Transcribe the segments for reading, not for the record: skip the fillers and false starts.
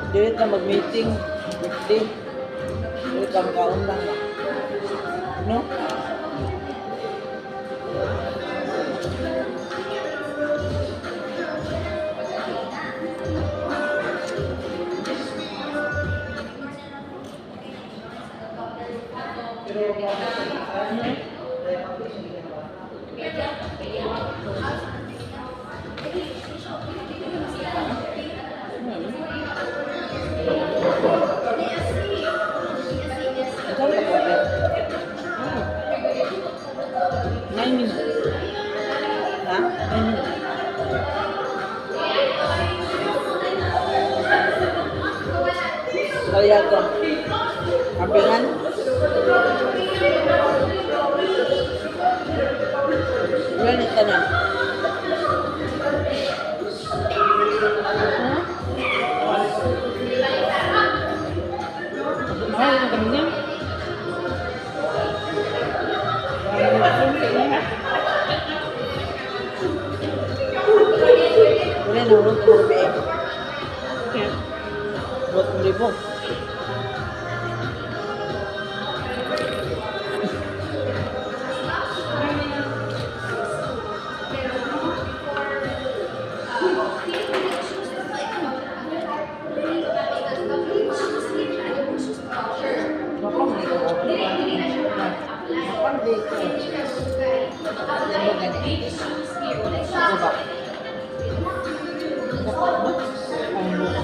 Dili ta mag-meeting birthday. Dili ta makaon lang ba? No? Ikaw ka po. 9 minutes. Ha? 9 minutes. Kaya ko. Kampingan? Wala na tanan. Ha? Mahal na kami niya. Wala na urot ng gabi. Okay. Urot ng libo. Mapang di ko. Mapang di ko. Ano gani? Ano ba? Ano ba?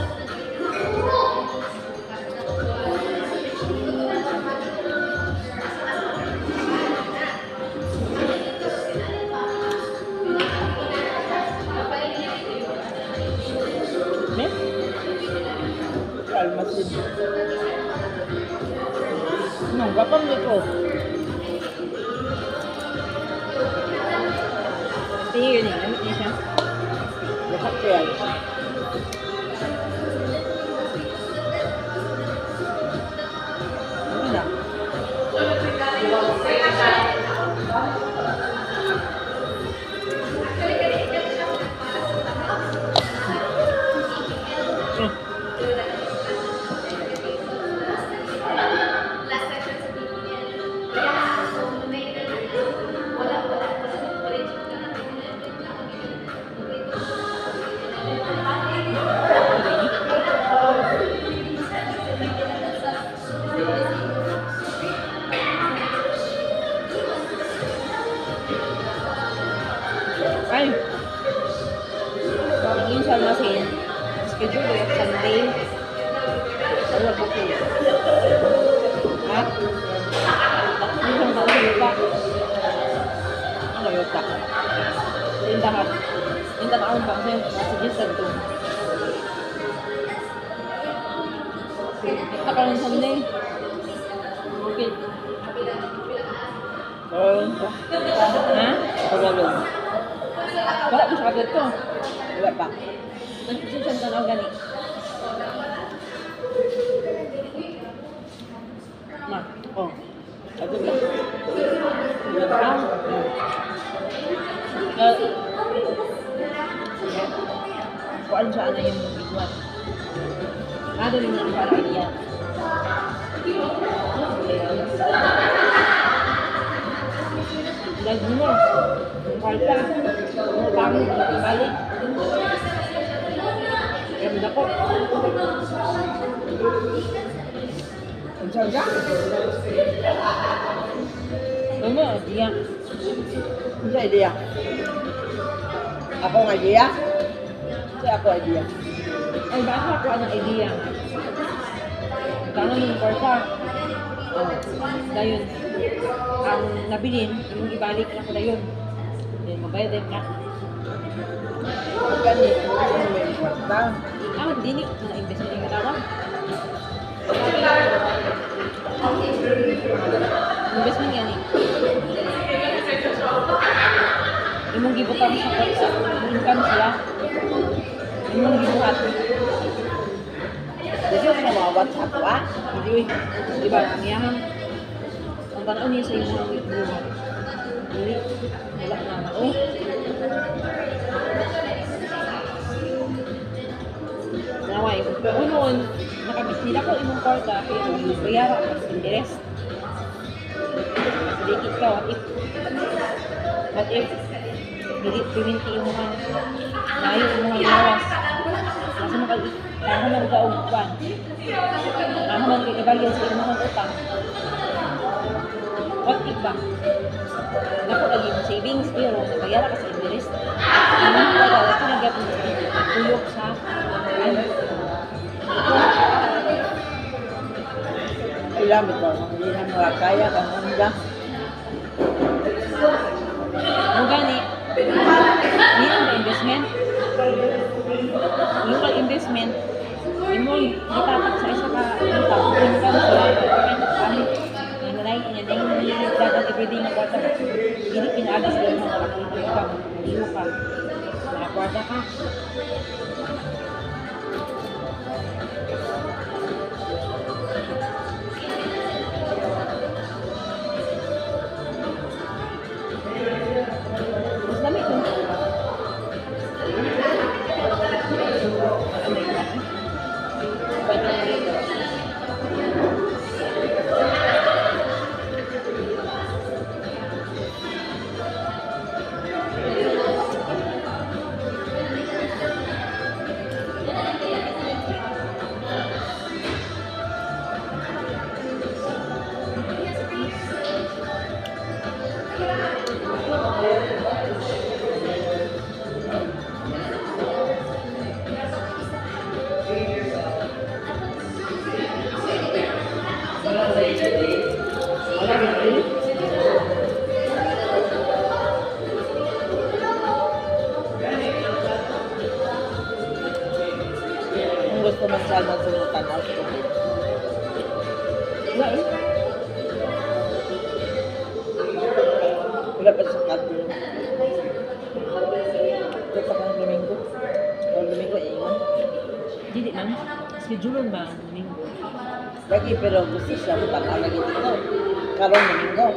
Me? Almasin. No, gapang di ko. Tingin yun eh. Gamit niya siya. Lahat kaya. Ano na? Ay! Tingin sa almasin. Schedule ulit Sunday. Wala booking. Ha? Hindi ko sa lupa. Ano yung tak? Tindahan. Yung tanawon ba kasi nasuggest to. Kita ka ng Sunday. Okay. Tagalog ka? Ha? Tagalog. Wala ko sa dito. Wala pa. Nagsusunod sa tanaw gani. Ma. Oh. Ito ba? Wala pa. Kuan siya na yung biguan. Ano rin ang para idea. Lagi mo. Kwarta. Utang. Balik. Ganda ko. Ang saga? Ano, idea. Ang idea? Ako ang idea? Kasi ako idea. Ay, baka ako ang idea. Tanong yung kwarta. Oh. Dayon, ang nabilin, imong ibalik na ko dayon. Then mabayad din ka. Gani, ano may kwarta? Ah, dili na investment yung tawag. Investment yan eh. Imong gibutang sa kwarta, income sila. Imong gibuhat. Dito sa mga WhatsApp, ah? Hindi uy. Di ba, ang iyahang ang tanaw niya sa imong gibuhat. Dili, wala na mao. Naway. Unon, nila ko imong kwarta, pero bayara ka sa interest. Sedikit ka, what if, dili priminti imong layo imong lawas. Asa man ka, nahuman ka og kwan. Nahuman ka kabayad sa imong utang. What if ba? Dako lagi imong savings pero nabayara ka sa interest. Imong kwarta dako na gyapon tuyok sa ano. Sila bitaw, hindi na makakaya kang unda. Mo gani, meron ba investment? Yung kang investment, imo gitatak sa isa ka utang, income sa nanay nanay dapat everyday nga kwarta ba? Dili pinaagi sa imong mga income, liho ka. Nakakwarta ka. Mas dami kung pwede na dito. Wala gid. Kung gusto man sa alman sa tanaw sa tubig. Wala eh. Wala pa sa kadto. Ito pa kang Domingo. O Domingo, ingon. Dili man. Schedule ba ang Domingo? Lagi pero gusto siya mo tanaw lagi dito. Karon Domingo.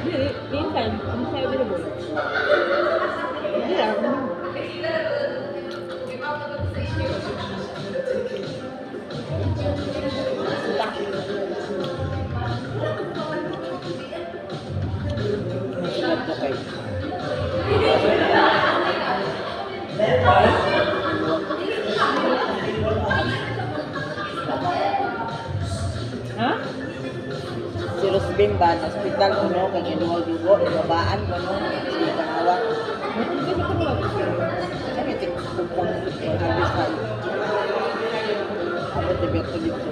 Dili, anytime. Kung siya available. Hindi lang, Domingo. Punta. Ang ko kay. Ha? Si Rosbin ba, na hospital ko no, kay gidugo-dugo, ibabaan ko no, si pangawa. Matugay sa tulog. Sabi, tikupang harvest tayo. Abot na beto dito.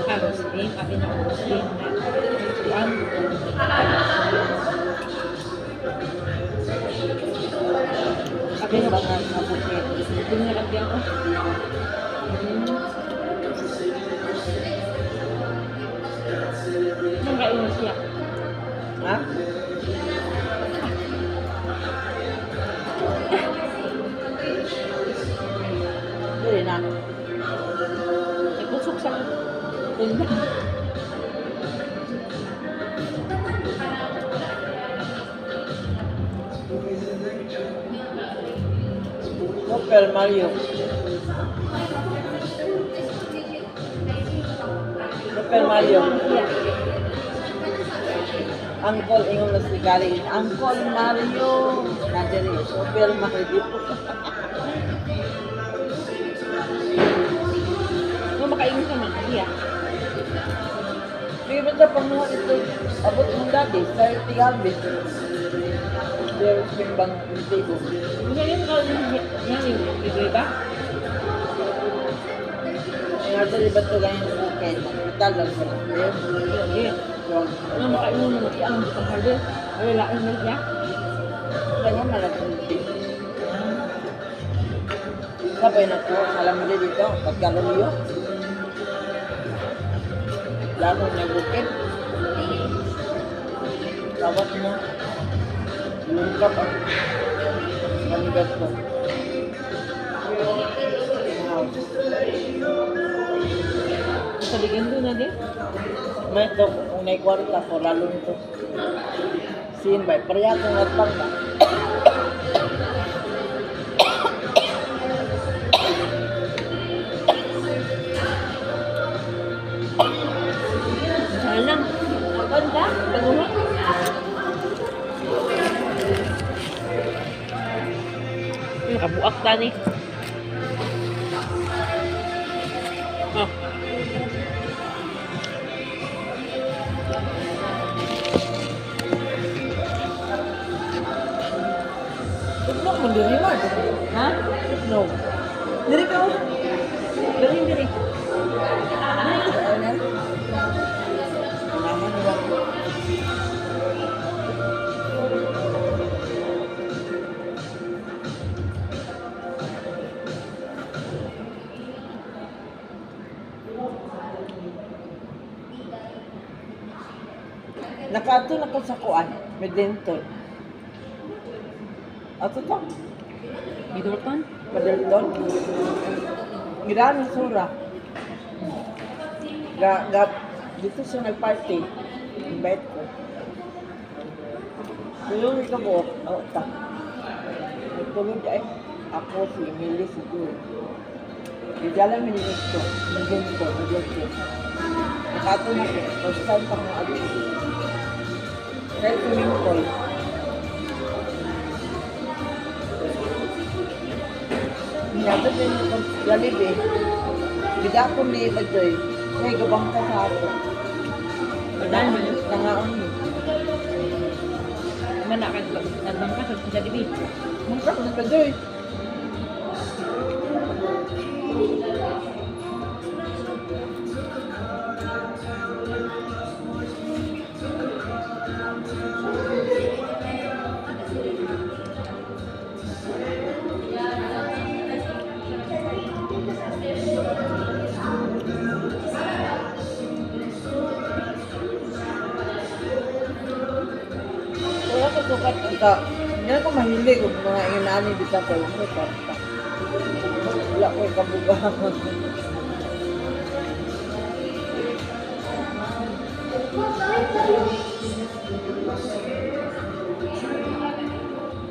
Ah, Roslyn. Abi na ako Roslyn. Kuan. Abi ba nga sa bukid? Hindi na kagyan ko. Nang kain siya. Ha? Dili na. Nagkusok sa tunda. Super Mario. Super Mario. Uncle, ingon na si Gary. Uncle Mario. Nadiri, Super Mario. Nung makaingon sa mga siya. Sige ba sa panguha ito? Abot mong dati, sa harvest. There bang table. Hindi yun ka yan yung bibig ba? Nga sa iba't ito ganyan bukid. Hospital lang sa Hindi. Nung makaingon mo siya ang harvest. Ay, wala na siya. Kanya malaki. Sabay na ko, alam mo dito, pagkalulyo. Lalo na bukid. Tawag mo. Lungkap ang kanigat ko. Wow. Sa bigyan doon na din. May ito, kung naikwarta ko, lalo nito. Sin ba? Pareha kong atbang ba? Tani. Oh. Tugmok mo diri man. Ha? No. Diri ka oh. Diri diri. Ano? Kailangan nila ko. Nakato na ko sa kuan, Middleton. Ato to, Bidorton? Middleton. Gidan sura. Ga, ga, dito siya nagparty. Invite ko. Tulog ka mo. Oo, ta. Nagtulog ay. Ako si Emily si June. Gijalan mi nito. Middleton, Middleton. Nakato na ko. First time pa akong ato. Kahit tumingkol. Nyato din ko Jollibee. Bida ko ni Bajoy. May gabang ka sa ako. Dahil mo yun. Nangaon ni. Mana ka nagbangka sa Jollibee. Mungka ko ni Bajoy. Wala ko sukat ka. Hindi ko mahilig og mga inani bitaw kay ko kwarta. Wala ko kabuga.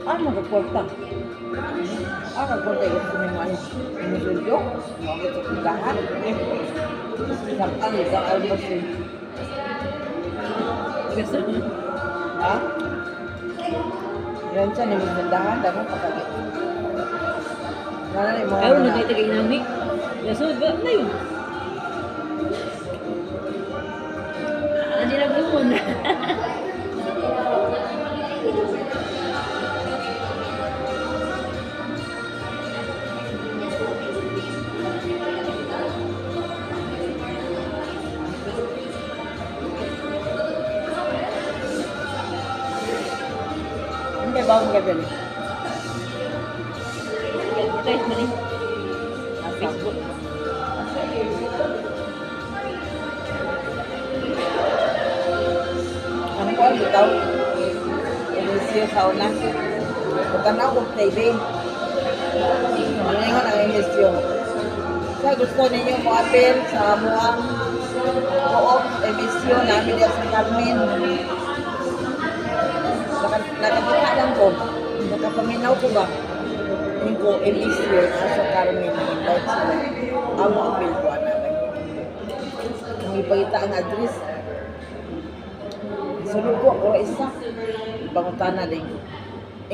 Ah, magkakwarta. Ah, magkakwarta. Gusto mo ano? Inusuldo? Mga sa tindahan? Isang isang almusal. Gusto mo? Ha? Yan siya, ni tindahan, dapat pakagi. Wala na yung mga Karon na tayo inami. Lasod ba na yun? Ano sila gumon? Hindi ba akong gabili? Advertise man eh. Facebook. Ang kuwan bitaw. Inisyo sa una. Pagkanaw ko TV. Ngayon ang inisyo. Sa gusto ninyo mo apel sa amuang co-op emisyo namin diya sa Carmen. Nakakita lang ko. Nakapaminaw ko ba? Yung ko emisyo sa Carmen na invite sila. Amo apel ko namin. Ang ipakita ang address. Sulod ko ako isa. Pangutana din.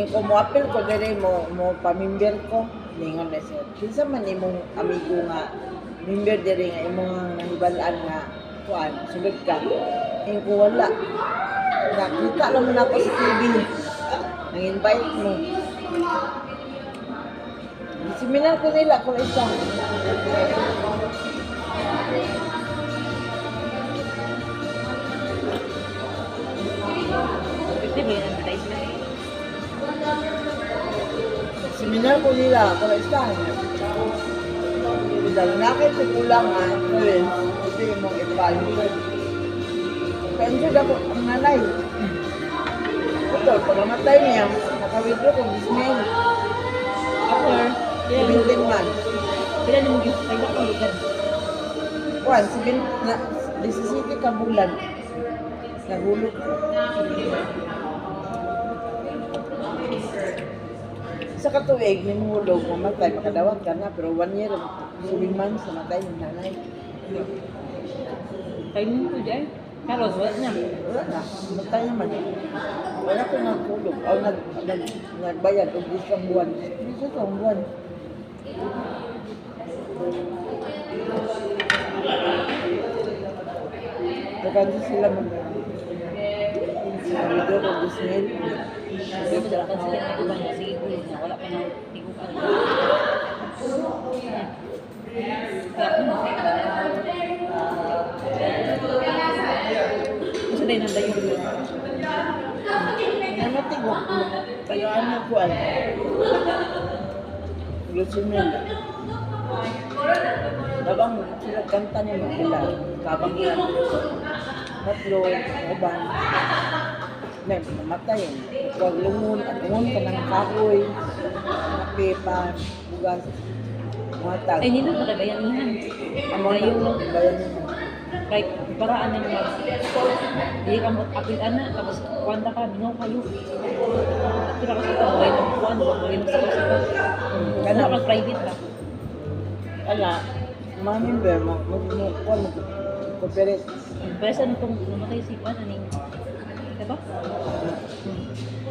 Ing ko mo apel ko dire mo mo pamimber ko ningon na siya. Kinsa man imong amigo nga member dire nga imong nahibal-an nga kuan sulod ka. Ing ko wala. Nakita lang man ako sa TV. Nang invite mo. Seminar ko nila kung isa. Pwede ba yung advertisement? Seminar ko nila kung isa. Dahil nakita ko kulang nga, friends, ito yung mong ipalingkod. Pa-injured ako ang nanay. Ito, pag namatay niya, naka-withdraw ko dismay. Ako, 17 months. Pila ni mo gyud kay ko lugar. Kuan, na, 17 ka bulan. Nahulog ko. Sa katuig, hinuhulog, mamatay, makadawat ka na, pero 1 year, 7 months, namatay yung nanay. Kay mo ko dyan. Carlos, wala na. Wala na, namatay naman. Wala ko nagtulog, o nagbayad, og isang buwan. Isang buwan. Nagkansa sila mag video kung Disney. Pero madalakan sila ng uban na sige gulo na wala pa na tiguan. Kaya ako na. Kasi dahil nandayon ko. Ano tigok? Tayaan mo ko ay. Lucimel. Dabang sila kanta niya magpila. Kabang niya. Tatlo, uban. May mamatay. Huwag lungon, at lungon ka ng kahoy, kape pa, bugas, mga tag. Ay, nindot na kay bayanihan. Amo na, Dayon. bayan niya. Kahit paraan na naman. Di ka mo apil ana tapos kuan na ka minaw kayo. Tira ka sa tao ng kuan, wala ng sakaw-sakaw. Kana. Kana ka private ba? Ala, mga member, mag mag mag mag cooperate. Pero sa nung namatay si kuan aning diba?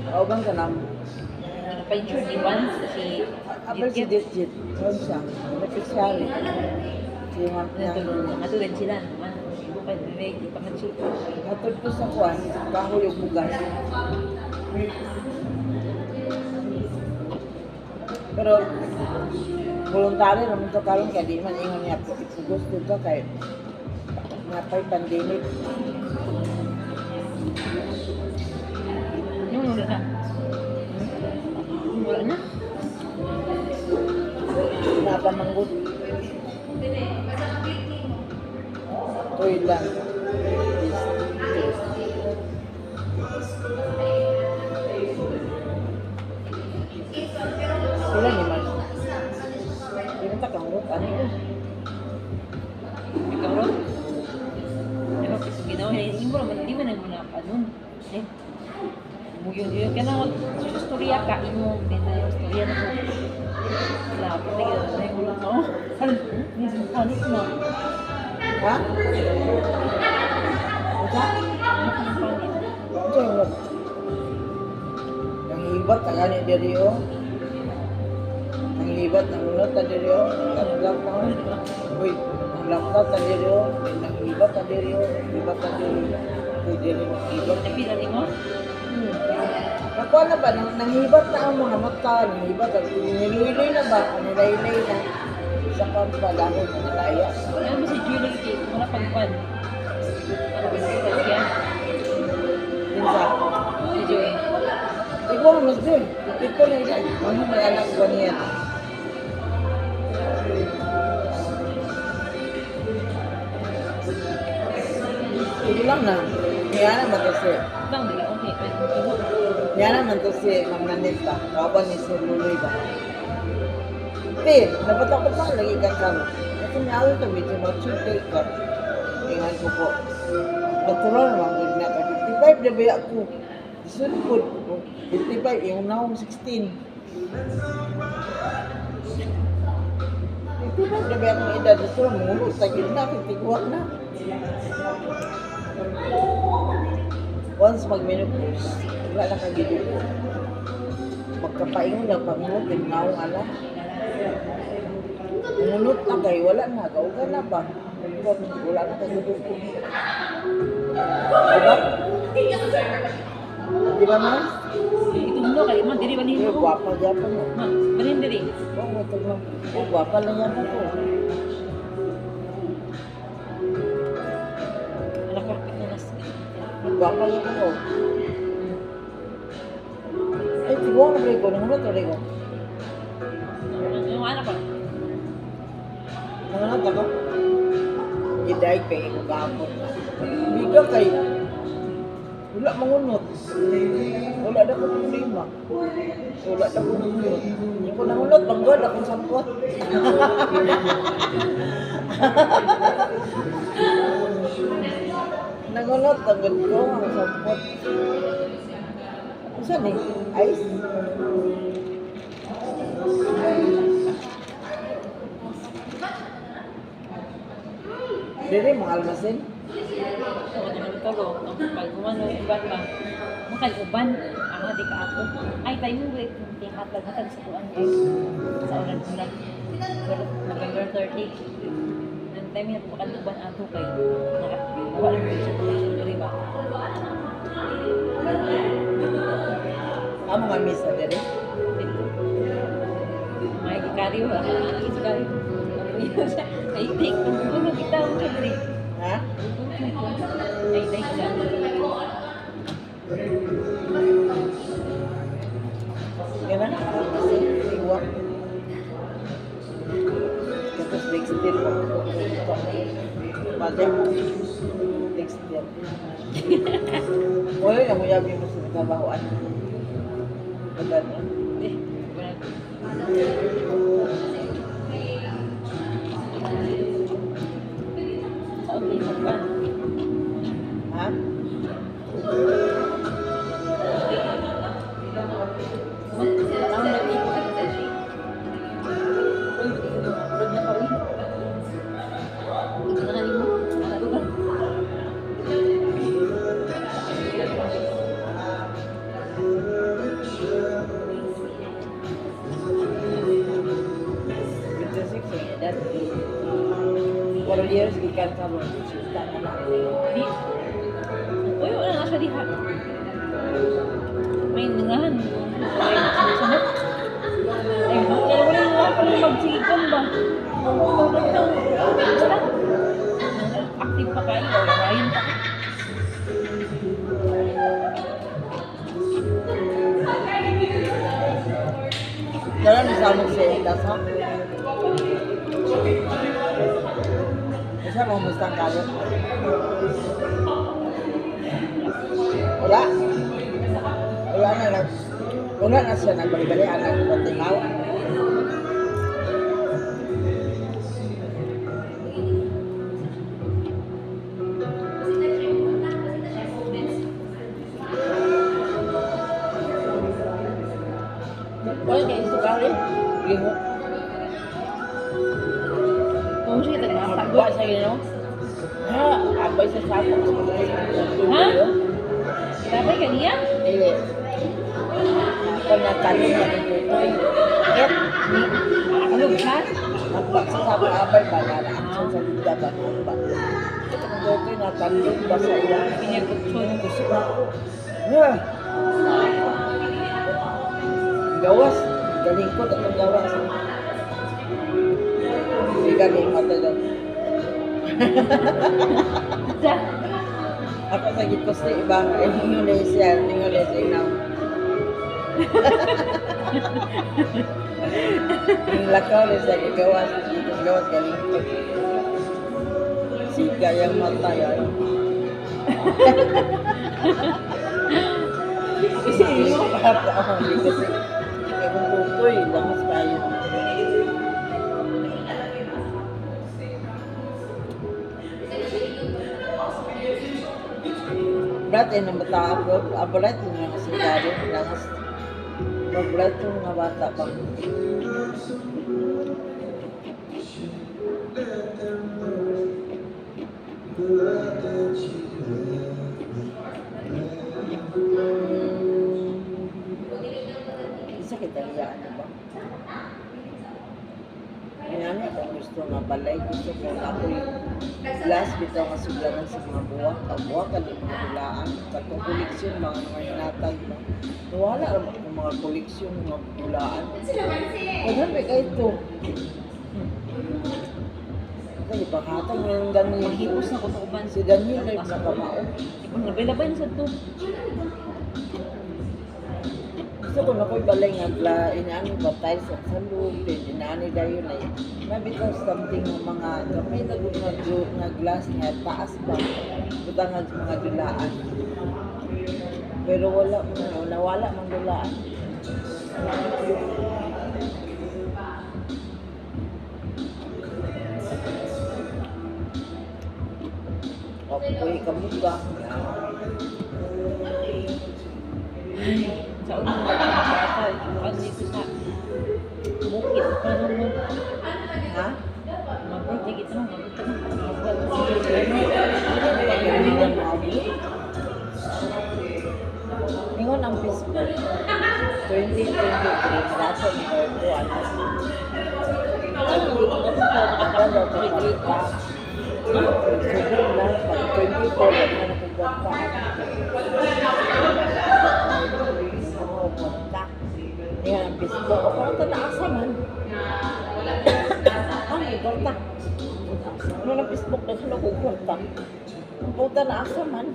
Kauban ka na, Nagpa-insure di ba si apel si Ditjit. Ditjit, saan siya? Beneficiary. Si Ma'am niya. Ato din sila naman. Bukan may di pa man siya. Hatod ko sa kuan, kahoy ug bugas. Pero voluntary naman to karon kay di man ingon niya ipugos to kay napay pandemic. Nung wala na. Wala na. Napamanggut. Toy lang. Is this. Sila ni Mars. Di man ta kang rot ani ko. Ikaw ron. Pero kasi ginawa niya, hindi mo naman, hindi man mo na kanon. Eh, muyon yun. Kaya na, istorya ka, imo, din na yung istorya na ko. Lapit na gano'n na yung ulo ko. Ano? Panik na. Ha? Unsa? Panik. Unsa yung rot? Nanghibat ta gani diri oh. Nanghibat nang unot ta diri oh. Nang lockdown. Uy, nang lockdown ta diri oh. Nanghibat ta diri oh. Nanghibat ta diri. Uy, diri nanghibat. Tapi na mo? Nakuha na ba? Nang, nanghibat na ang mga mata, nanghibat, niluiloy na ba? Nilaylay na. Sa pampalahon na nalaya. Ano mo si Julie kay mura pagpan. Ano ba siya? Minsa, Si Joy. ikaw ang mas dun. Ito na isa. Ano may anak ko niya? Sige lang na. Niya naman kasi. Bang dili okay. Niya naman to si Ma'am Nanette ba? Kawan ni Sir Luloy ba? Te, napatakot pa lagi ka kamo. Kasi niya ito, medyo mature ka. Ingan ko po. Natural naman gud na ka. 55 na ba ako? Sunod po. 55, yung naong 16. 55 na ba akong edad? Natural, mungulog sa gitna, 51 na. Once mag-menopause, wala na kagidugo. Magkapaingon na pangunod, yung naong ala. Ngunot na kay wala na, kauga na ba? Wala na kagidugo. Diba? Di ba, ma'am? Itong kay man diri balhin Pero mo. gwapa gyapon mo. Ma, balhin diri. Oh, matag lang. Oh, gwapa lang yan ako. Ala korpit na nas. Gwapa lang ako. Ay, tibuang na ko. Nangunot na ko. Yung anak ko. Nangunot ako. Giday kay imo gapon. Biga kay wala mangunot. Wala na ko problema. Wala na ko nangunot. Hindi ko nangunot, banggod akong sampot. Nangunot, tanggod ko, ang sampot. Unsa ni? Ice? Dili mga almasen. Oo, naman ito, pag umano, uban ba? Makal uban, ang di ka ako. Ay, tayo mo, wait, hatag hatag sa tuan guys. Sa ulan ulan. November 30. Nang time niya makatuban ato kay wala mo siya diri ba. Amo nga misa diri. May gikaryo ba? Gikaryo. Ay, take kung kita mo siya diri. Ha? Ay, take siya. Gana? Kasi iwa. Tapos next year ko. Pwede. Next year. Wala na mo yabi mo sa trabahoan. Magano? Eh, wala. Sa okay, magkuan. Ha? Tanaw na ni. Uy, murag na ka, uy. Ito na kanimo. Ano ba? 56 ang edad. 4 years gikan sa mo. Sita na lang. Di. Uy, wala na siya diha. May nungahan. Ay, sunod. Ay, wala wala wala pa rin magsigikan ba? Basta. Active pa kayo. Rayon pa. Kaya ni sa mo sa itas ha? Isa mo mustang kayo? Wala. Wala na nag wala na siya nagbali-bali anak patingaw. Wala kay sukari. Lihok. Kung siya tagnasa. Wa sa ginoo. Ha, abay sa sako. Ha? Sabay ka niya? Dili. Ako natalong na kong tutoy. Ket, Ano ba? Nagpa sa sako abay ba na action sa lugda ba ba. Ito kong tutoy natalong ba sa iyang Pinagkutsyon. kusog ako. Ha. Gawas, galing ko atong gawas. Hindi galing mata daw. Sa? Ako sa gitos na iba, Indonesia, Indonesia now. Yung lakaw rin sa gawas, gitos gawas galing ko. Siga yung mata yan. Kasi yung bata, oh, hindi kasi kaya kung tutoy, langas kayo. Brat, eh, nang bata ako, abrat, yung mga sigaro, langas. Mabrat yung mga bata pa. Isa kita niya, ano ba? Inani ako gusto nga balay, gusto ko na ako yung glass bitaw nga suglanan sa mga buwak, ang buwak ang mga dulaan, katong koleksyon mga mga hinatag mo. Wala ra man akong mga koleksyon mga dulaan. Wala ba kay ito? Ay, ipanghatag mo ng Daniel. Maghipos na ko sa uban. Si Daniel ay nakamao. Labay-labay na sa to. Gusto ko na ko'y balay nga inaani ba tiles at sa loob, then inaani dayon ay nabitaw something ng mga gamay na gud nga, nga glass nga taas ba butang nga mga dulaan. Pero wala mo, nawala man dulaan. Kapoy kamuga. Sa unang bata, ano dito sa bukid. Pero mo, Ha? mag-birthday kita mo, mag-birthday mo. Ningon ang Facebook, 2023, madato ni ko ano, Daghan daw ko kwarta. Sugod na pag 24 daghan na kong kwarta. Ako kwarta. Niya ang Facebook. O kwarta na asa man. Ang kwarta. Ano na Facebook daghan ako kwarta. Puta na asa man.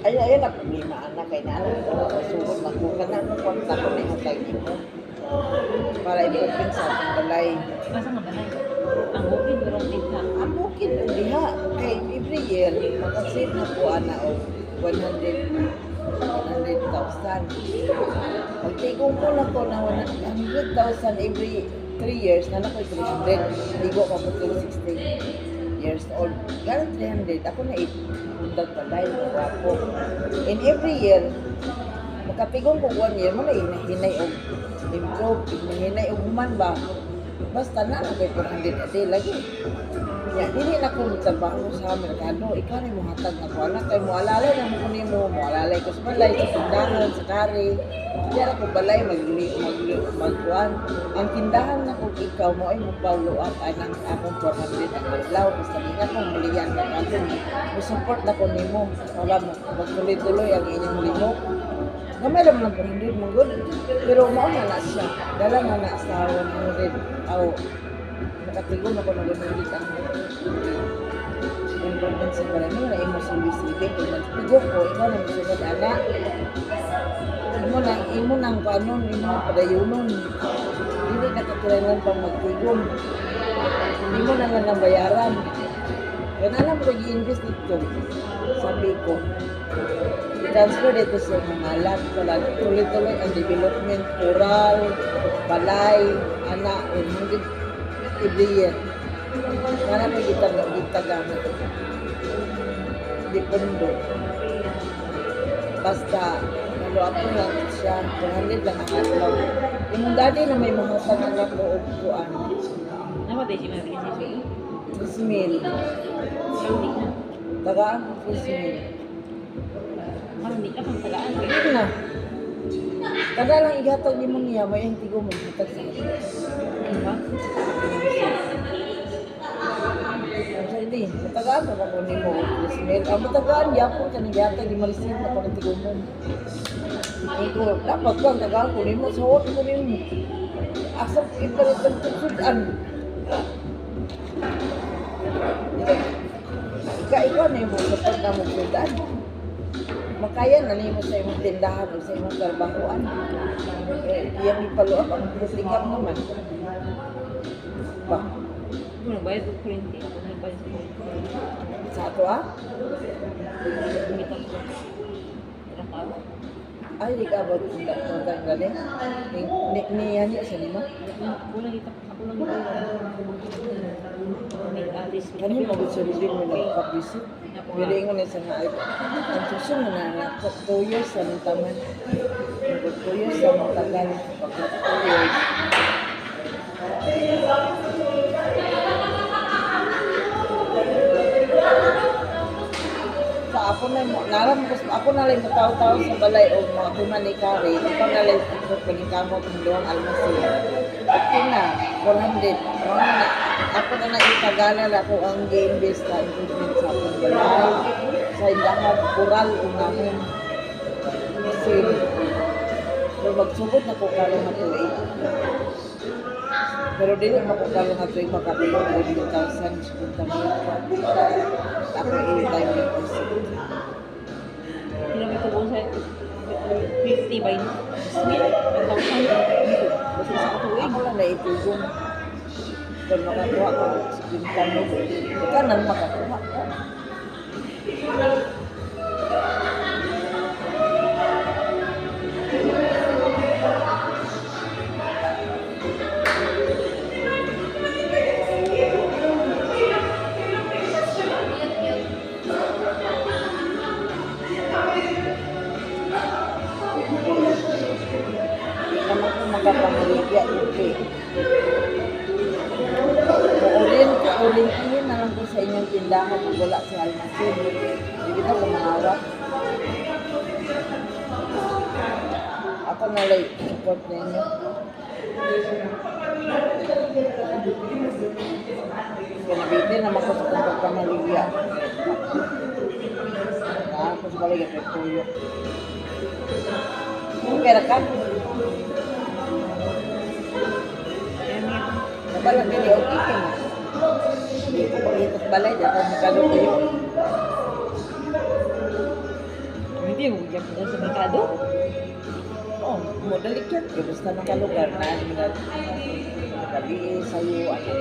Ay, ay, na problema anak kay na ko sugod na ko kana ko kwarta ko ni hatag nimo para i-open sa atong balay. Asa nga balay? Ang bukid pero ang tinta. Ang bukid ang diha kay every year makasave na ko ana og 100 100,000. Pagtigong ko na ko na 100,000 every 3 years na na ko 300. Ligo pa po 60 years old. Galing 300, ako na ipundag balay, wapo. And every year, makatigong ko 1 year, mo na hinahinay og improve, hinahinay og human ba. Basta na na kay 400 a day lagi. Ya, dili na ko trabaho sa merkado. Ikaw na mo hatag na ko anak kay mo alalay na mo kunin mo, mo alalay ko sa balay, sa tindahan, sa kare. Di na ko balay mag mag magkuan. Ang tindahan na ko ikaw mo ay mo follow up anang akong 400 ang adlaw basta di na ko mulian merkado. Mo support na ko nimo para mo magtuloy-tuloy ang inyong lihok. Gamay ra man lang 400 mo good. Pero mao na na siya. Dala na na sa 100 aw nakatigon ako ng 100 ang improvement sa balay mo na imo service living kung magtigo ko ikaw na mosunod ana imo nang kanon imo nang padayunon dili na kakilangan pang magtigom imo na nga nang bayaran kaya na lang ko i-invest dito sabi ko i-transfer dito sa mga alam wala tuloy-tuloy ang development coral balay ana 100 every year. Para may gitagamit. Di pundo. Basta, malo ako lang siya. 200 lang ang adlaw. Imong daddy na may mahatag anak ko og kuan. Namatay si Mary sa sulo. 3,000. Karon di na. Tagaan ko 3,000. Karon di ka pang tagaan. Hindi na. Kada lang igatag nimo niya, may ang tigo mo hatag sa akin. Ano ba? Sa hindi, matagaan pa ko nimo og 3,000. Ang matagaan yapon ka nang gihatag di ma-receive na ko ng tigo mo. Iko, dapat lang tagaan ko nimo sa hot ko nimo. Asa ipalit ang sudan. Ika ikaw na yung support na mo sudan. Makaya na nimo sa imong tindahan o sa imong trabahoan. Eh, iyang ipalo up ang putikap naman. Ba, Ako nagbayad og kuryente. Ako nagbayad sa kuryente. Sa ato ah? Ngita ko. Wala ka ako. Ay, di ka abot kontang gani. Ni ni ni hani sa nimo. Ako lang kita. Ako lang ito. May alis. Kani mo gud sa Ruben mo nagka-visit. Pero ingon ni sa nga ay ang tuso na na na 2 years sa nang taman. Mag 2 years sa nang tagal. Pag 2 years. Sa ako na mo, naram ko ako na lang tao-tao sa balay o mga tuman ni Kari, ikaw na lang sa pagkamot ng duwang almasin. Okay na, 400. Mao na na. Ako na na itagala na ako ang game based na improvement sa akong balay. Sa indahang kural unahon. Kasi, pero magsugod na ko karon nga tuig. Pero dili man ko karon nga tuig makatulog 1,000 50 mil pa. Ako i-time deposit. Sila may tubo sa 50 by mil, 1,000. Basta sa tuig. Ako lang naitugong. Kung makakuha ko 50 mil, ikaw nang makakuha ko. Di naman ko makapangaligya, okay. Orientihin na lang ko sa inyong tindahan kung wala sa almasin. Di kita ko mangawat. Ako na lang support ninyo. Kaya naman ko sa kong pagkamaligya. Ako sa baligya, pero tuyo. Kung pera ka, nabalang dili, okay ka mo. Hindi ko pag balay, dahil merkado kayo. Hindi mo diyan po sa merkado. Oh, mo dali yan. Kaya basta nakalugar na, mga gabi sa'yo, ano.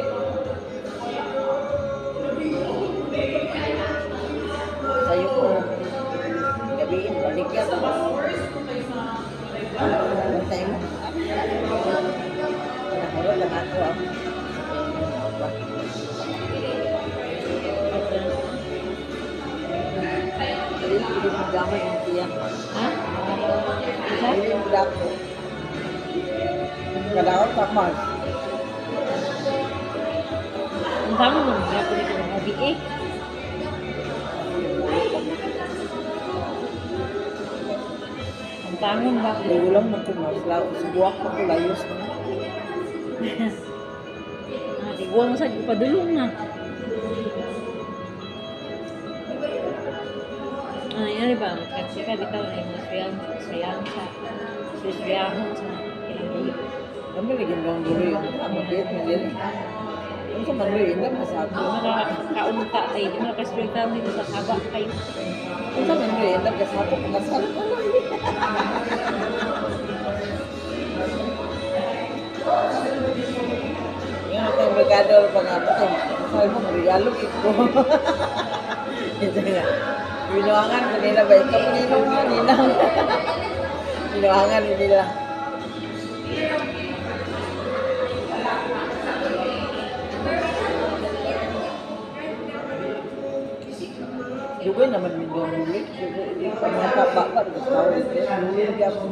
Sa'yo ko, gabi, balik yan. Bantay mo. Nakaro lang ako ah. Dili mo gamay ang tiyan. Ha? Isa? Dili mo dako. Kadaot ka mas. Ang dami mo diyan po dito mga gabi eh. Ang tangon ba? Ulam man ko mas lao. Subuak pa ko layos na. Ah, di mo sa padulong na. Ah, yan ba? Kasi ka bitaw na yung sriyan, sriyan sa sriyahon sa ilang buhi. Kami lagi bang dulo yung amo bit man dili. Unsa man dulo indam masako. Di mo ka kaunta ay di mo ka dito sa haba kayo. Unsa man dulo indam kasako kasal ko lang. Yung kay merkado pag amo kay kasal mo regalo gid ko. Ito nga. Binuangan ko nila ba ikaw ninong nga ninang. Binuangan nila. Dugay naman min dong duli. Dugay pa pa pa tao duli gyapon.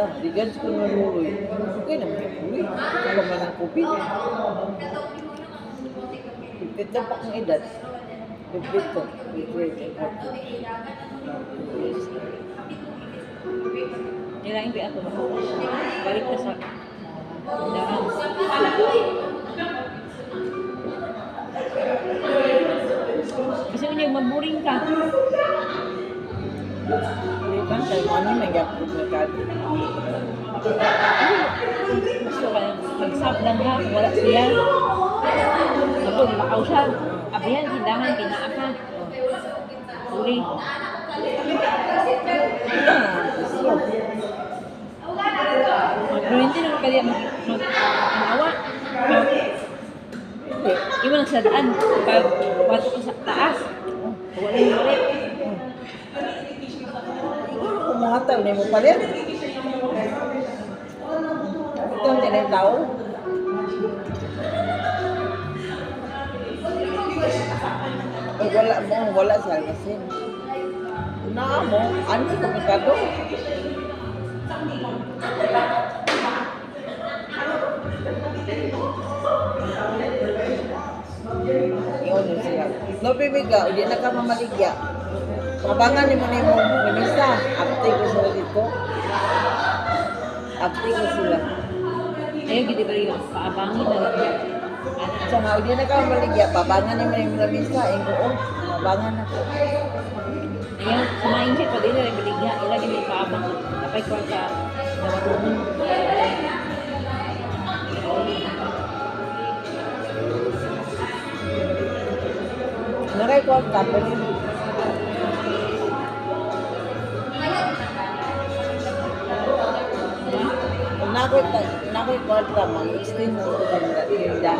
Na, regards ko na luloy. Dugay naman yung luloy. Ito pa man ang COVID. 52 pa akong edad. 52. 53, 54. Nila hindi ako balik ka sa tindahan. Kasi unya maburing ka. Di ba? Kay mo ano may gapon merkado. Gusto ka mag-sub lang ka, wala siya. Ako, lakaw siya. Abihan, tindahan, kinaa ka. Uli. Ah, gusto. Pero hindi naman kaya mag maawa. Hindi. Iwan lang sa daan. Pag bato ka sa taas. Wala yung balik. Ikaw na kumuhataw na mo palit. Ito ang tinay tao. Eh, wala mo, wala sa almasin. Na mo, ano ko merkado? Yun yun sila. No, bibiga, di na ka mamaligya. Pabangan ni mo na yung lamisa. Apte ko sila dito. Apte ko sila. Ayaw, gidi ba rin paabangin na lang. Sa nga, di na ka mamaligya. Pabangan ni mo na yung lamisa. Ingo, oh, pabangan na ko. Ayaw, samain siya pa din na baligya. Ila gidi paabang. Napay kwarta na matunon. Naray ko ang tapos. Kung nakoy kwarta, mag-extend mo ko sa tinda.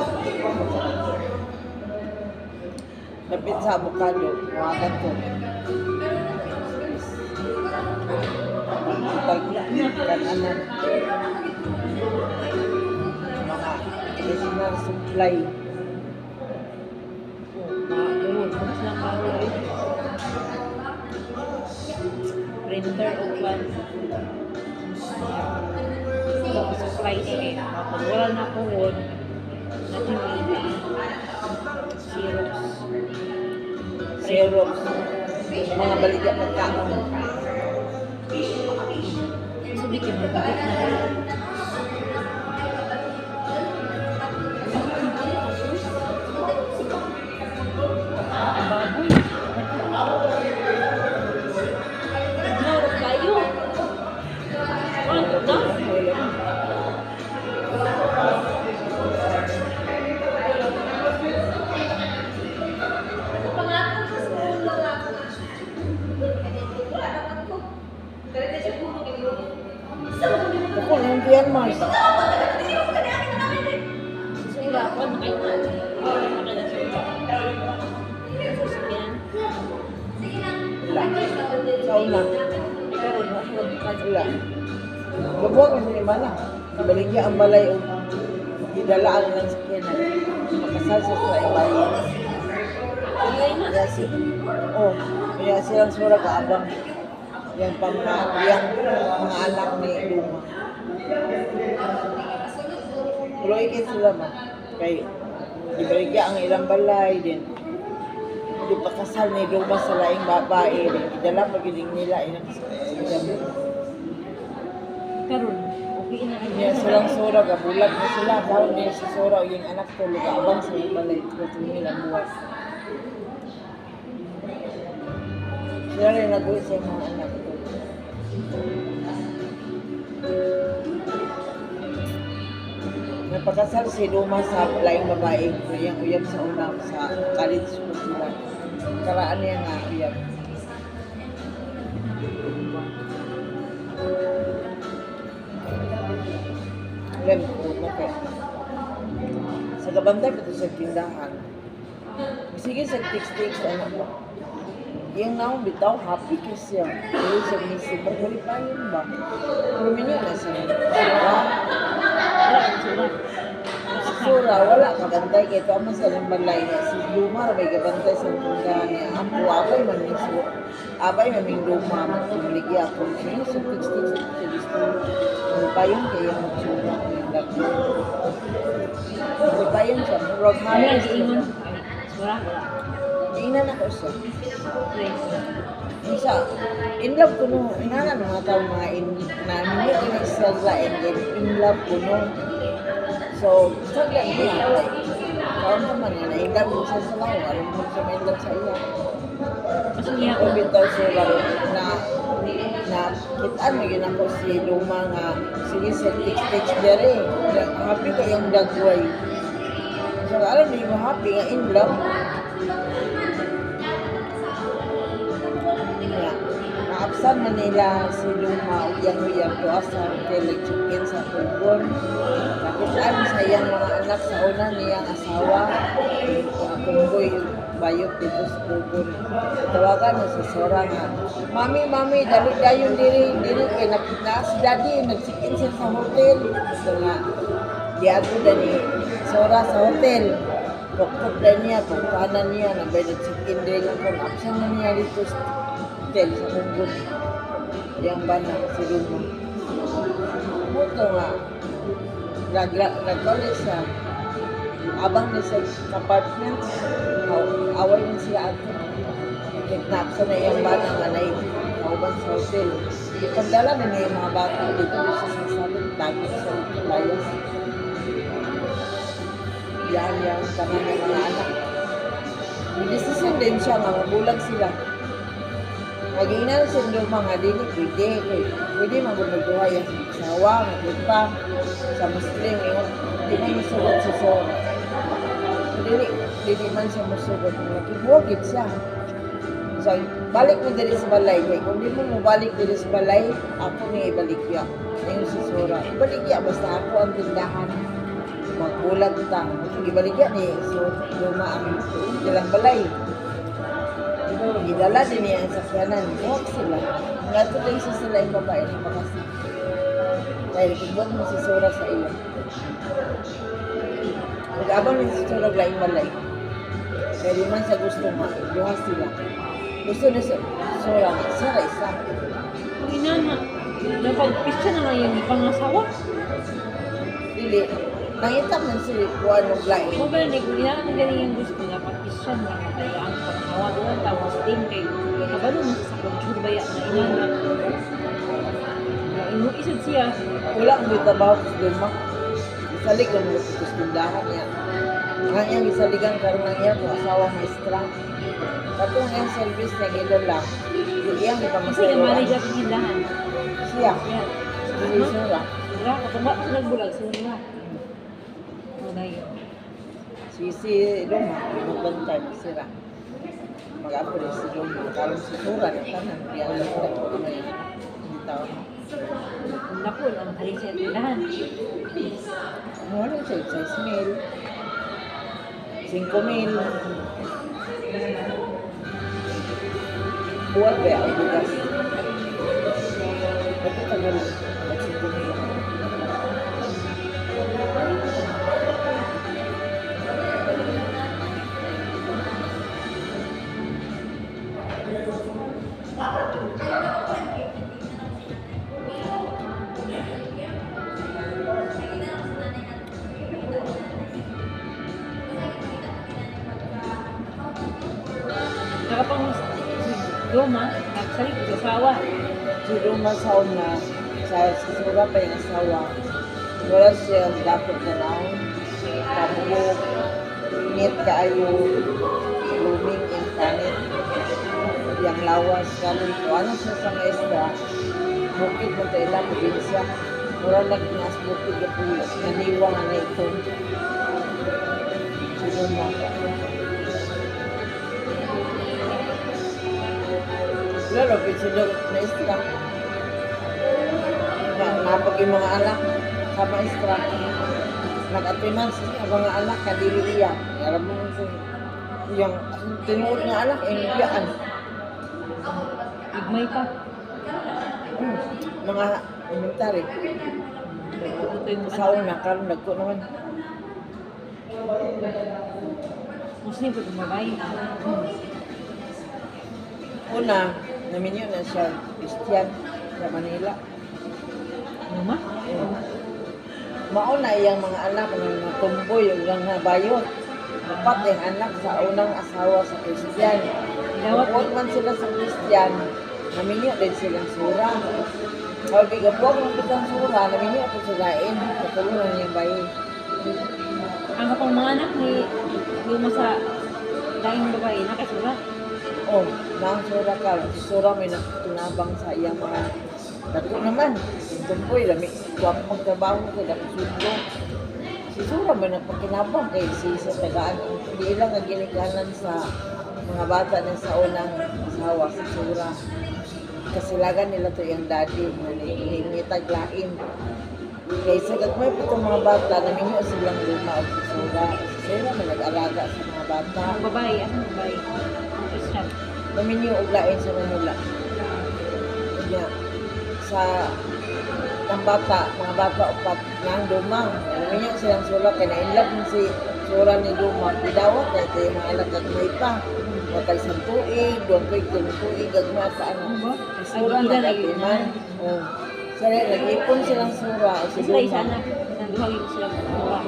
Lapit sa avocado, mga ko. Kananan. Mga medicinal supply. Mas lang kahoy. Printer o kwan. Supply siya. Pag wala na po, natin Xerox. Xerox. Mga baligya pagkaon. So, di Kay magdikit na. Baboy. Naurot kayo. Ano na? Wala. Ako, yung tiyan, Mars. Sura, ako na kayo na. Wala na sura. Yan. Wala. Sa una. Pero wala. Wala. Gabuwag na sila bala. Ibaligya ang balay o gidalaan lang sa sakyanan. Makasal sa sila ibayo. Tuloy na. Kaya si, oh, kaya silang sura kaabang yang pang yang mga anak ni Luma. Tuloy kay sila ma. Kay ibaligya ang ilang balay din. Di pakasal ni Luma sa laing babae din. Idala magiling nila ilang sila. Karon, okay na kayo. Niya silang sura gabulag na sila. Karon niya si Sura o yung anak ko lugaabang sa ilang balay. Tuloy nila buwas. Sila rin nag-uwi sa mga anak ko. Napakasal si Luma sa laing babae, iyang uyab sa una sa college ko sila. Karaan niya nga uyab. Alam ko, okay. Sa gabantay pa to sa tindahan. Sige sa text-text, ano ba? Iyang naong bitaw, happy kasi siya. Pero sa misip, paghulipayin ba? Pero minyo na siya. Sura, Wala ang sura. Sura, wala kabantay. Kaya ito man sa ilang balay niya. Si Luma, may gabantay sa tindahan niya. Ako, abay man may sura. Abay man may Luma, magtumuligya ako. Siya sa text-text, sa gusto. Hulipayin kaya yung sura, yung lagi. Hulipayin siya. Murag Ano happy ang siya. giingon? Sura, wala. Giingnan ako siya. Tuloy. Isa, in love ko no, inana ng mga tao mga in, na minyo ko sila and then in love ko no. So, sagla niya. Kaon pa man nga, na in love ko siya sa lao, alam mo siya ma in love sa iya. Mas niya Ako bitaw sila na na kitaan mo yun ako si Luma nga sige sa text-text dere. Happy kayong dagway. So, alam niyo mo happy nga in love. Nga, naabsan na nila si Luma ug iyang uyab tuwa sa hotel, nag-check-in sa Pugon. Nakitaan sa iyang mga anak sa una niyang asawa, mga tunggoy, bayot dito sa Pugon. Tawagan na si Sora nga, "Mami, mami, dali dayon diri, diri kay nakita si daddy, nag-check-in siya sa hotel." So nga, diadto dani Sora sa hotel. Tuktok na niya, pagkaanan niya, nabay nag-check-in diri lang kung absan na niya dito sa hotel sa Pugon. Yang bana si Luma. Buto nga, nag-college siya. Abang niya sa apartment, away din sila ato. Nakidnap sa na iyang bana nga na kauban sa hotel. Ipagdala na niya yung mga bata dito sa sasalit, tago sa layas. Yan, yan, tanan ng mga anak. May desisyon din siya nga mabulag sila. Magiinan sa Luma nga dili pwede, pwede magugulduhay ang asawa, magugpa sa Muslim, ingon, di man musugot si Sora. Dili, dili man siya musugot, nakibuwagit siya. So, balik mo diri sa balay, kay kung di mo mobalik diri sa balay, ako ni ibaligya. Ingon si Sora, ibaligya basta ako ang tindahan. Magbulag ta. Ibaligya ni so Luma ang ilang balay. Gidala din niya ang sakyanan. Huwag sila. Nga ito din sa sila yung babae ng makasi. Dahil kung mo si Sora sa iyo. Mag-abang din si Sora laing balay. Kaya di man sa gusto nga, duha sila. Gusto ni Sora nga, Sora isa. Ang inana, napag-picture na lang yung ipangasawa. Dili, nangita man si Juan og laing. Mo ba ni kung inana galing yung gusto, dapat Christian lang kay ang pangasawa doon ta Muslim kay kabalo man sa culture ba ya na inana. Na Isod siya. Wala ang may trabaho sa Duma. Isalig ang mga sa tindahan niya. Ang iyang isaligan karon ang iyang kung asawa maestra. Katong iyang service niya gilala. Yung iyang Kasi nga ipamasayroan. manager ang tindahan. Siya. Siya. Si Sura. Sura, kung ba sila bulag, sura. Ano na yun? Si Duma, magbantay, masira. Mag-apo rin si Duma. Karon si Sura, nagtanan. Kaya alam ko na kung ano yung hindi tao. Ang dako, ang halin siya tindahan. Ano siya? 6 mil. 5 mil. Buwan ba ang bugas? Ito tagal. At 5 mil. Nakapang si Doma, nagsalit sa asawa. Si Duma sa una, sa sisura pa yung asawa. Wala siya dapat na naon. Kabuk, init kaayo, blooming yung panit. Yang lawas, karon ko. Ano siya sa maestra? Bukid mo tayo lang, probinsya. Mura lang nas bukid na po, naniwa nga na ito. Si Duma. Lalo, sila maestra. Na, napag yung mga anak sa maestra. Nag-atiman sa mga anak, kadili iya. Alam mo yung tinuod nga anak, yung biyaan. Igmay pa. Mga elementary. Ito yung Sa anak. una, karon nagko naman. Muslim po itong babae. Una, naminyo na siya, Christian, sa Manila. Ano ma? Mauna iyang mga anak ng mga tumboy, yung mga bayot. Upat yung anak sa unang asawa sa Christian. Dawat. Huwag man sila sa Christian, naminyo din silang sura. Sabi ka, huwag man kitang sura, naminyo ako sa lain. Katulungan niyang bayi. Ang kapang mga anak ni Doma sa daing babae, nakasura. Oh, naang sura ka. Si sura may nakinabang sa iyang mga dako naman. Yung tumboy, lami, kuwang magtrabaho kay dako sundo. Si sura may nagpakinabang kay si sa tagaan. Di ilang nga ginikanan sa mga bata ng sa unang asawa, si sura. Kasilagan nila to iyang daddy, nga ningitag lain. Kay sa gagmay po itong mga bata, naminyo silang luma o si sura. Si sura may nag-alaga sa mga bata. Ang babae, asan ang babae? Ang Christian. Naminyo og lain sa Manila. Nya sa ang bata, mga bata upat nang dumang. Naminyo silang sura kay na-inlove man si sura ni Duma. Gidawat na ito yung mga anak gagmay pa. Matay sa tuig, duwang tuig, tulong tuig, gagmay pa ano. Ano ba? Si sura Ay, gila na yun. nag-atiman. Oh. Sila, nag-ipon silang sura o si Sila isa Duma. anak. Nang duha yung sila duha.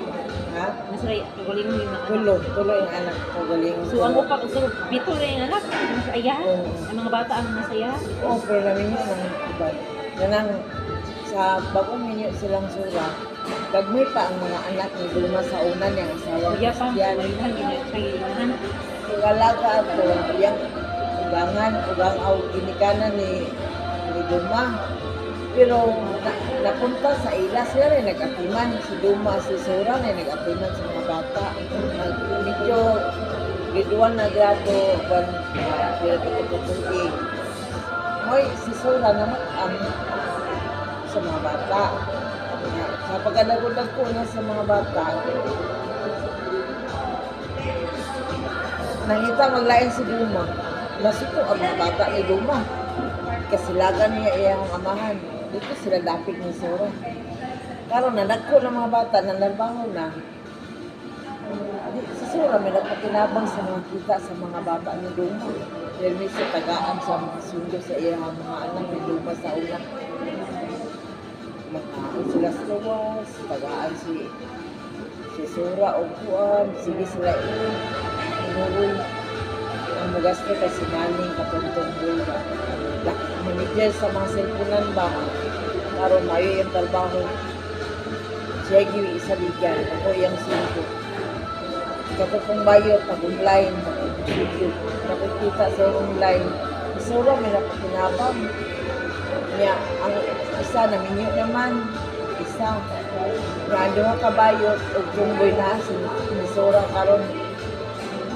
Ha? Nasa kagalingon yung mga anak. Tulo, tulo yung anak ko galing. So ang upak, so pito na yung anak, nasa ayahan. Oo. Ang mga bata ang nasa ayahan. Oo, pero namin yun ang iba. Nanang sa bagong minyo silang sura, gagmay pa ang mga anak ni Duma sa una niyang asawa. Kuya pa, Christian. walihan, ginagawa. Pag-alaga ato, iyang ugangan, ugang aw ginikanan ni Duma. Pero napunta sa ila sila rin nag-atiman. Si Duma, si Sura na nag-atiman sa mga bata. Medyo grade 1 na grado, ban, pila pa ito tuig. Moy, si Sura naman ang sa mga bata. Sa pagkadago-dago na sa mga bata, nangita maglain si Duma. Nasuko ang mga bata ni Duma. Kasilagan niya iyang amahan. Dito sila dapit ni Sura. Karon na nagko ng mga bata na narbaho na. Di, si Sura may nagpakinabang sa mga kita sa mga bata ni Duma. Pero may sa tagaan sa mga sundo sa iyang mga anak ni Duma sa una. Mga sila sa lawas, tagaan si Sura o kuan, sige sila inuroy. Ang mugasto kay si Maning katuntong ba. Manager sa mga cellphone ba. Karon maayo iyang trabaho. Siya gyud isaligan, ako iyang singko. Kato kong bayot, pag-online, pag-video, nakikita sa online. Isura, may napakinabang. Niya, ang isa, naminyo naman. Isa. Nga, ang duha ka bayot, og tumboy na, sinisura karon.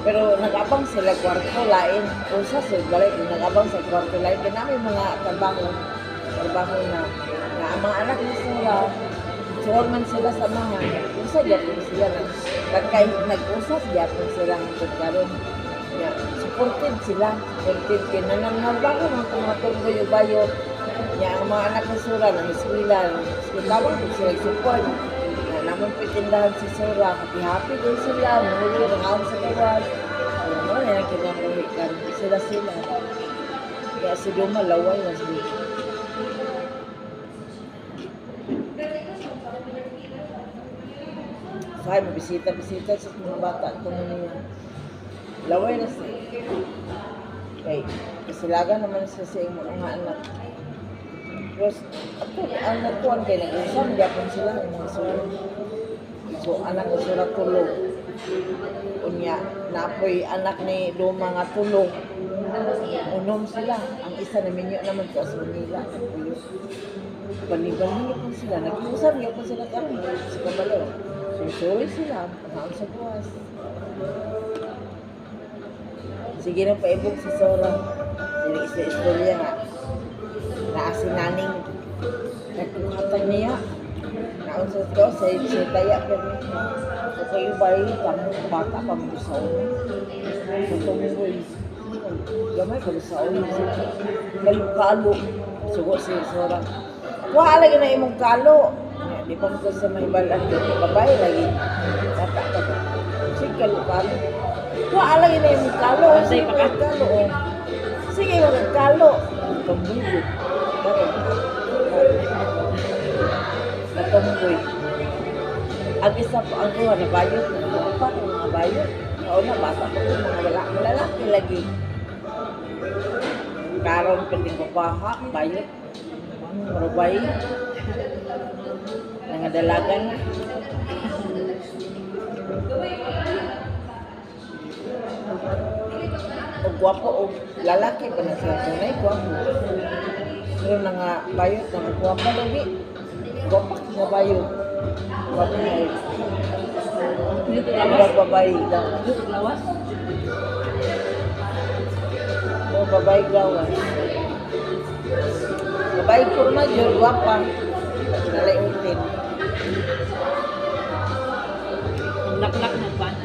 Pero nag-abang sila kwarto lain. Usa sa balik, nag-abang sa kwarto lain. Kaya namin mga trabaho, trabaho na, na ang mga anak ni Sura, suol man sila sa mga, usa gyapon sila na, nagkay, nag-usap gyapon sila hangtod karon. Ya, supported sila, supported kay nanangarbaho man itong mga tumboy o bayot. Ya, ang mga anak ni Sura, nang eskwela, tawag ko sila support. Na naman pitindahan si Sura, happy-happy din sila, mahuli, nangaon sa gawas. Ano na yung kinabuhi karon sila sila. Kaya si Duma, laway na siya. Sabi, mabisita-bisita sa mga bata ito niya. Laway na siya. Okay, kasilagan naman siya sa imong mga anak. Pero, ato, ang nagkuhan kay nag-usap, gyapon sila ang mga sura. So, anak ni Sura tulog. Unya, napoy anak ni Duma nga tulog. Unom sila. Ang isa na minyo naman sa Manila. Nagpuyo. Bali-bali po sila. Nag-usap gyapon sila karon sa kabalo. Susuloy sila. Pangaon sa buwas. Sige na paibog si Sora. Sila isa istorya nga. Naa si Naning nagkuhatag niya. Naon sa ko sa sa taya pero ko kayo bay kamo bata pa mo sa una. Sa tumboy. Gamay pa sa una. Kalo kalo sugo si Sora. Wa lagi na imong kalo. Di pa mo sa mahibalan kay babae lagi. Bata pa ba. Sige kalo kalo. Wa lagi na imong kalo. Bantay Sige pa ka. kalo. Oh. Sige yung kalo. Tumboy. Natumboy. Ang isa po ang duha na bayot, mga pa, mga bayot. Noon na bata pa ko, mga wala, lalaki lagi. Karon piting babaha, bayot. Marubay. Nangadalagan na. O gwapo o lalaki pa na sila tunay gwapo. Pero nga bayot na gwapo lagi. Gwapo nga bayot. Gwapo na eh. Dito lawas. Murag babae gawas. Dito lawas. O babae gawas. Babae kurma jud gwapa. Nalay utin. Ang laklak ng pan.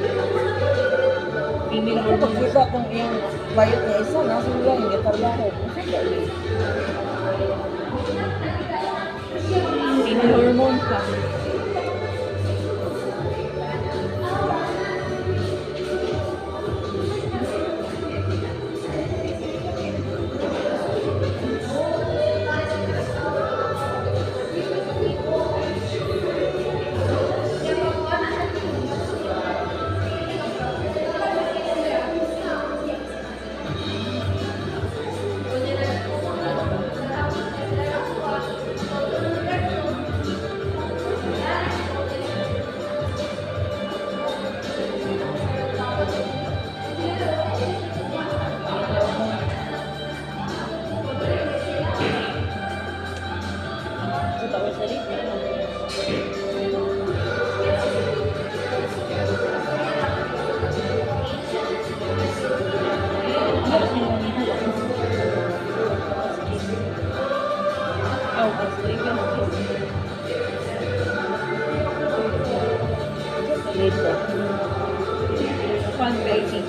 Female Ako hormone. pagkita kung iyang bayot niya isa, nasa nila yung gitarbaho. Usa ba yun? Female hormones pa. Sa tawag sa rin. Oh, Later. Fun baby.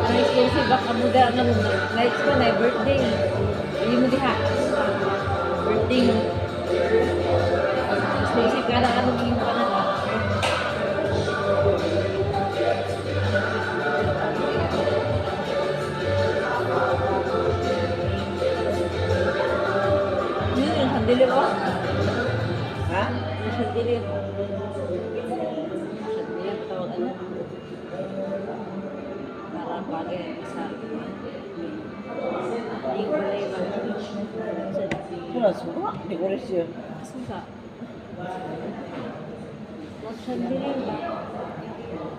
Na-exclusive baka mo da nga mo. Next pa na birthday. Hindi mo diha. Birthday mo. Exclusive ka na anong imo ka na. Yun yung chandelier oh. Ha? Yung chandelier. Chandelier tawag ano? Para bagay sa. Wala suka, dekorasyon. Suka. Wag chandelier ba?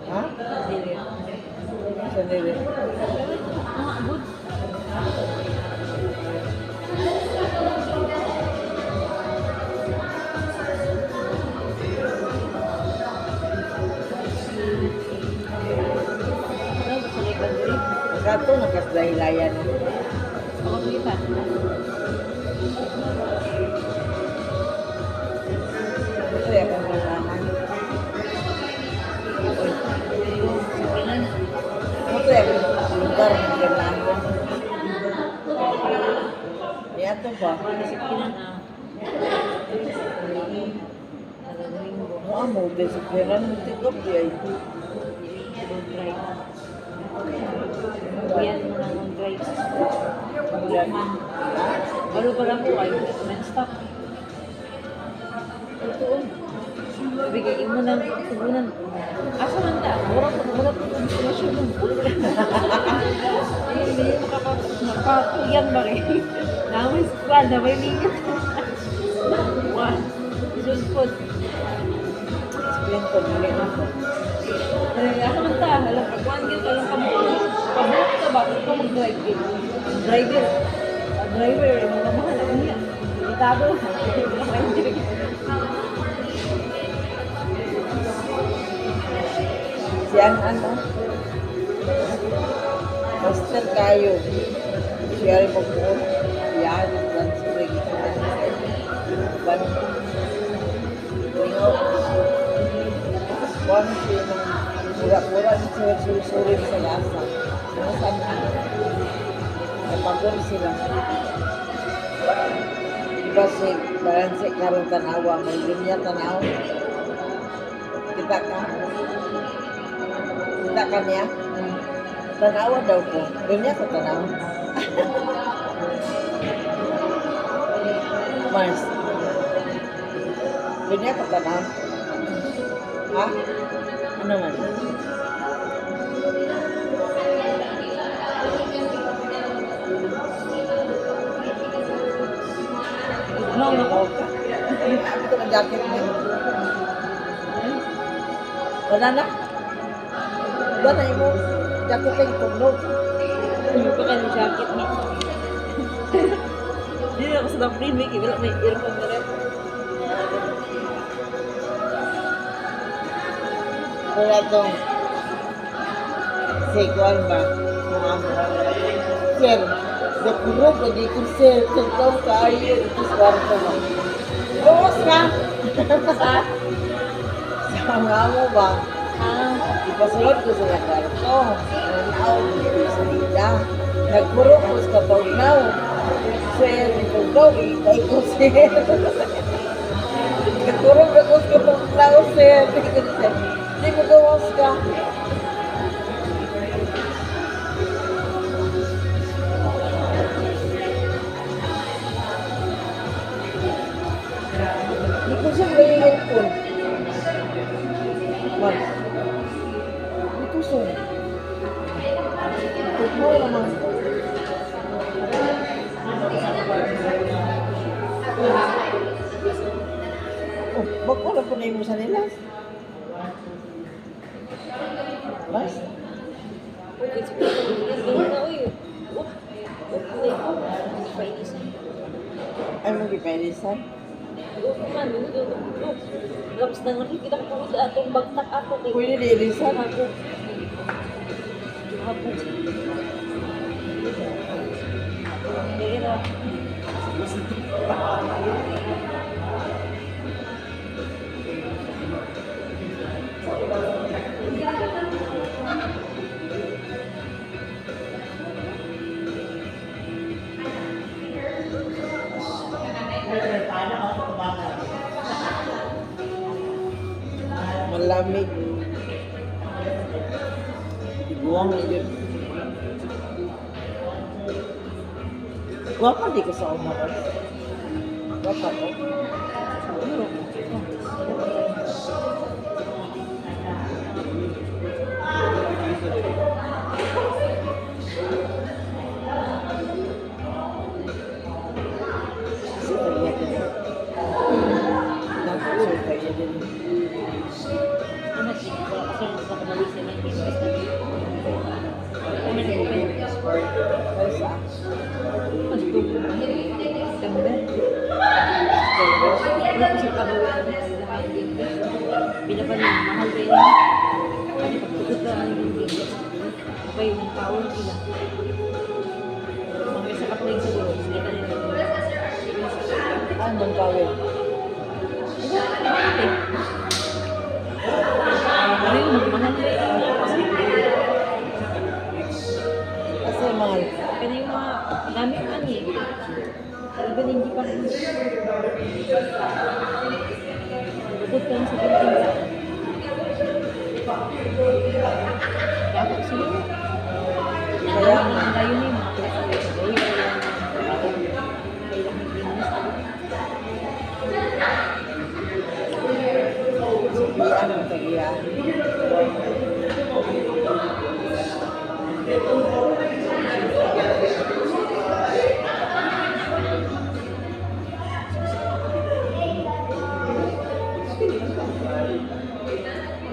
Ha? Chandelier. Chandelier. Ah, good. Ano ba sa likod diri? Kato nakasdahilayan. Ako kita. Ito yung akong ganahan. Sa. Ito yung akong lugar ng ganahan. Niya ba? Sa pinan ah. Mo amo sa pinan mo tigop di ay. Don't drive. Yan mo lang ang drive. Man. Ano pa lang po ay non-stop. Totoo. Bigay mo nang tugunan. Asa man ta? Mura ko mura ko inspirasyon mo. Ay, hindi makakatuyan ba rin? Naway squad, naway lingit. Wah, sulpot. Explain ko muli na ko. Ay, asa man ta? Alam ka, kuhan gyud alam ka mo. Pabuot ka ba? Ikaw mag-drive gyud. Driver. Driver, mga mahal ako niya. Itado. Siyang ano? Master kayo. Siya rin magbuot. Yan, transfer. Ban. Lingaw. Kuan siya ng mura-mura siya suri-suri sa gasa. Saan na? Napagod sila. Diba si balanse karon tanawa, may linya tanaw. Kita ka? Kita ka niya? Tanawa daw ko. Linya ko tanaw. Mars. Linya ko tanaw. Ha? Ano man? No, no. Ano ito ang jacket niya? Wala na? Wala na mo jacket lang itugnog. Ano pa kayo jacket ni? Hindi na ako sa damrin, may wala may earphone na rin. Wala tong si Kuan ba? Kung amo. Sir, Dokuro ko di ko sir, tugnaw kaayo ito sa kwarto ba? Bukas ka! Sa? Sa mga amo ba? Ah, Ipasulod ko sa kwarto. Nanaw ko sa nila. Nagpuro ko sa kapagnaw. Sir, tugnaw, ikay ko sir. Nagpuro ko sa kapagnaw, sir. Di mo gawas ka. Di ko siya may earphone. Mars. Di ko siya. Tugnaw naman. Oh, bago na po na yung sa nila. Mars? Okay, siguro na, uy. Oh, okay ko. Hindi pa inisan. Ay, mo gipailisan? Off man, off. Tapos nang nakikita ko po atong bagtak ako kay Pwede di ilisan? Ako. Hapon. Kaya na. Malamig. Iguang yun. Gwapa di ko sa umaros. Gwapa ko. ba? Pagtubo. September. September. Wala ko sa kabawi ang pila pa niya, mahal ba yun? Ano, pagtugot na ang yung okay, yung power sila. Mga isa ka tuwing siguro, sige ka nila. Anong gawin? Ano yun, mahal ba yun? Kasi mahal. Kaya yung mga, dami yung ano eh. Iba din hindi pa rin. Bukod ka lang sa Pilipinas. Dapat siguro. Kaya Ang layo na yung mga pinag-uwi. Kailangan linis. Suplian ang tagiya.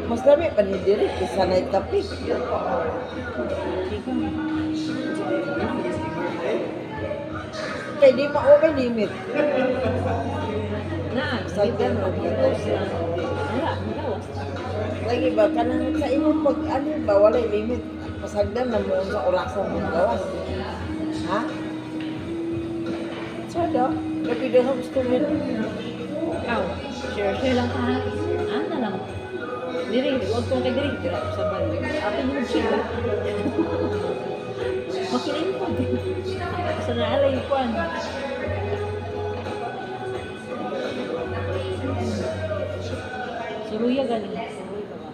Mas lami pa ni diri kaysa na kape. Ikaw. Kay di ma okay limit. Na, Sa ganun, wala, malawas. Lagi ba kanang sa imong pag ano ba walay limit. Pasagdan na mo sa orasan mong gawas. Ha? Sada, labi daw gusto mo. Ikaw, share, share lang ka. Ano lang. Diri, huwag kong kay diri. Dira sa bali. Apin yung chika. Makinig ko. Sa naalay ko. Suruya galing. Suruya ba?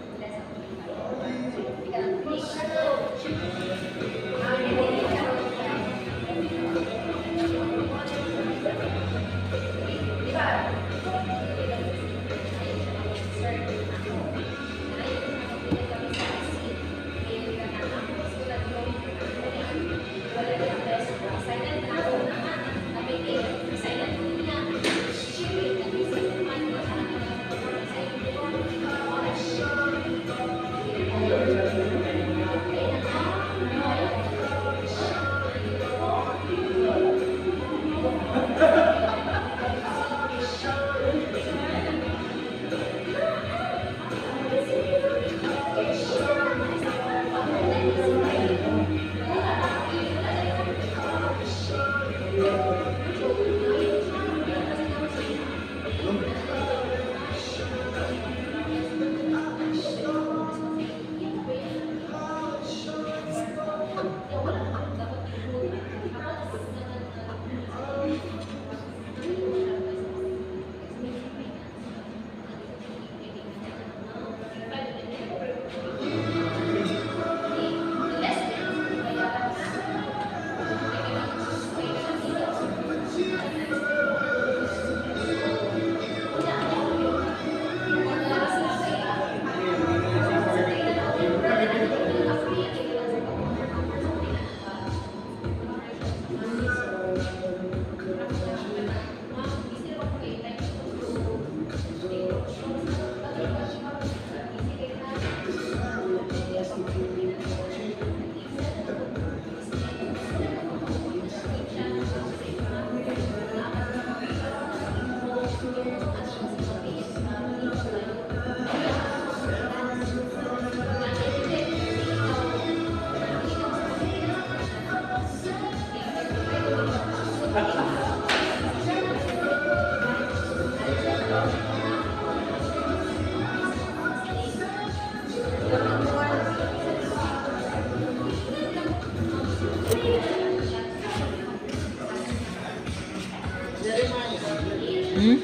Hmm?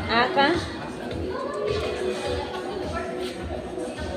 Aka?